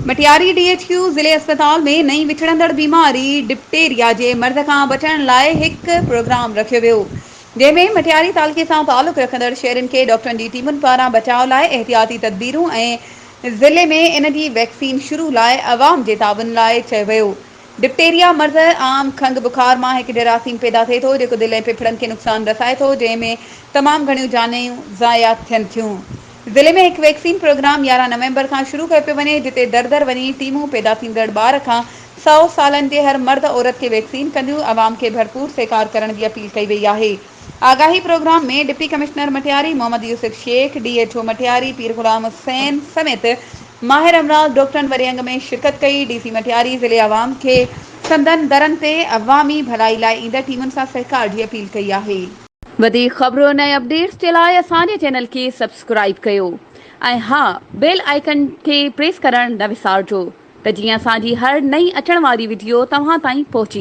Matiari D H Q ضلعي اسپتال ۾ نئين وچڙندڙ بيماري ڊپٽيريا جي مرض کان بچڻ لاء هڪ پروگرام رکيو ويو جنهن ۾ مٽياري تعلقي سان تعلق رکندڙ شهرين کي ڊاڪٽرن جي ٽيمن پاران بچاء لاء احتياطي تدبيرون ۽ ضلعي ۾ ان جي ويڪسين شروع لاء عوام جي تعاون لاء چيو ويو. ڊپٽيريا مرض عام کنگهه بخار مان هڪ جراثيم پيدا ٿئي ٿو جيڪو دل ۽ ڦڦڙن کي نقصان رسائي ٿو جنهن ۾ تمام گهڻيون جانيون ضايع ٿين ٿيون. ضلعي ۾ هڪ ويڪسين پروگرام 11 نومبر کان شروع ڪيو پيو وڃي جتي در در وڃي ٽيمون پيدا ٿيندڙ ٻار کان سئو سالن جي هر مرد عورت کي ويڪسين ڪنديون عوام کي ڀرپور سهڪار ڪرڻ جي اپيل ڪئي وئي آهي. آگاهي programme ۾ deputy commissioner Matiari Muhammad Yousuf Shaikh, D H O Matiari Pir Ghulam Hussain سميت ماهر امراض ڊاڪٽرن وڏي انگ ۾ شرڪت ڪئي، ڊي سي مٽياري ضلعي عوام کي سندن درن تي عوامي ڀلائي لاء ايندڙ ٽيمن سان سهڪار جي اپيل ڪئي آهي. وڌيڪ خبرن ۽ اپڊيٽس جي لاء اسان جي چينل کي سبسڪرائيب ڪيو ۽ ها بيل آئيڪن کي پريس ڪرڻ نه وسارجو ته جيئن اسان جي هر نئين اچڻ واري وڊيو توهان تائين پهچي.